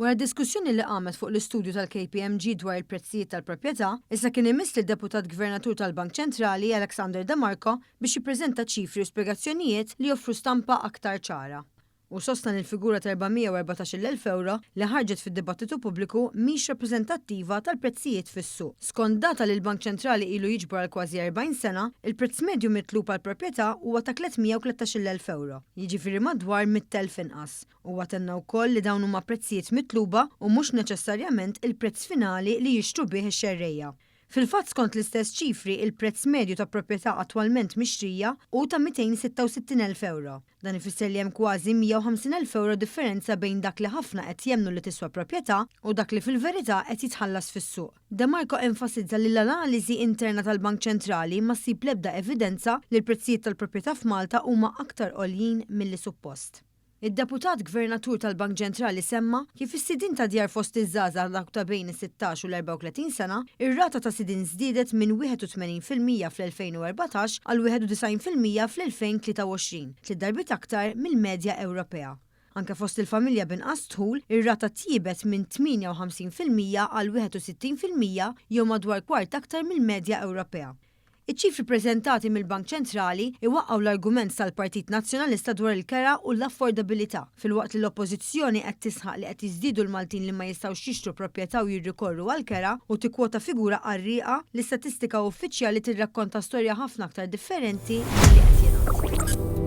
Wara diskussjoni li qamet fuq l-istudju tal-KPMG dwar il-prezzijiet tal-proprjetà, issa kien imiss lid-Deputat Gvernatur tal-Bank Ċentrali, Alexander De Marco, biex jippreżenta ċifri u spjegazzjonijiet li joffru stampa aktar ċara. Hu sostna li l-figura ta' 414,000 ewro li ħarġet fid-dibattitu pubbliku mhix rappreżentattiva tal-prezzijiet fis-suq. Skont data li l-Bank Ċentrali ilu jiġbor għal kważi 40 sena, il-prezz medju mitlub għal proprjetà huwa ta' 313,000 ewro, jiġifieri madwar 100,000 inqas. Huwa tenna wkoll li dawn huma prezzijiet mitluba u mhux neċessarjament il-prezz finali li jixtru bih ix-xerrejja. Fil-fatt skont l-istess ċifri, il-prezz medju ta' proprjetà attwalment mixtrija hu ta' 266,000 ewro. Dan ifisser li hemm kważi 150,000 ewro differenza bejn dak li ħafna qed jemmnu li tiswa proprjetà u dak li fil-verità qed jitħallas fis-suq. De Marco enfasizza li l-analiżi interna tal-Bank Ċentrali ma ssib l-ebda evidenza li l-prezzijiet tal-proprjetà f'Malta huma aktar għoljin milli suppost. Id-Deputat Gvernatur tal-Bank Ġentrali semma kif is-sidien ta' djar fost iż-żgħażagħ dawk ta' bejn is-16 u l-34 sena, ir-rata ta' sidien żdiedet minn 81% fl-2014 għal 91% fl-2023, tliet darbiet aktar mill-medja Ewropea. Anke fost il-familja b'inqas dħul, ir-rata tjiebet minn 58% għal 61% jew madwar kwart aktar mill-medja Ewropea. Iċ-ċifri ppreżentati mill-Bank Ċentrali iwaqqgħu l-argument tal-Partit Nazzjonalista dwar il-kera u l-affordabilità, filwaqt li l-Oppożizzjoni qed tisħaq li qed jiżdiedu l-Maltin li ma jistgħux jixtru proprjetà u jirrikorru għall-kera u tikkwota figura qarrieqa, l-istatistika uffiċjali tirrakkonta storja ħafna aktar differenti milli qed jingħad.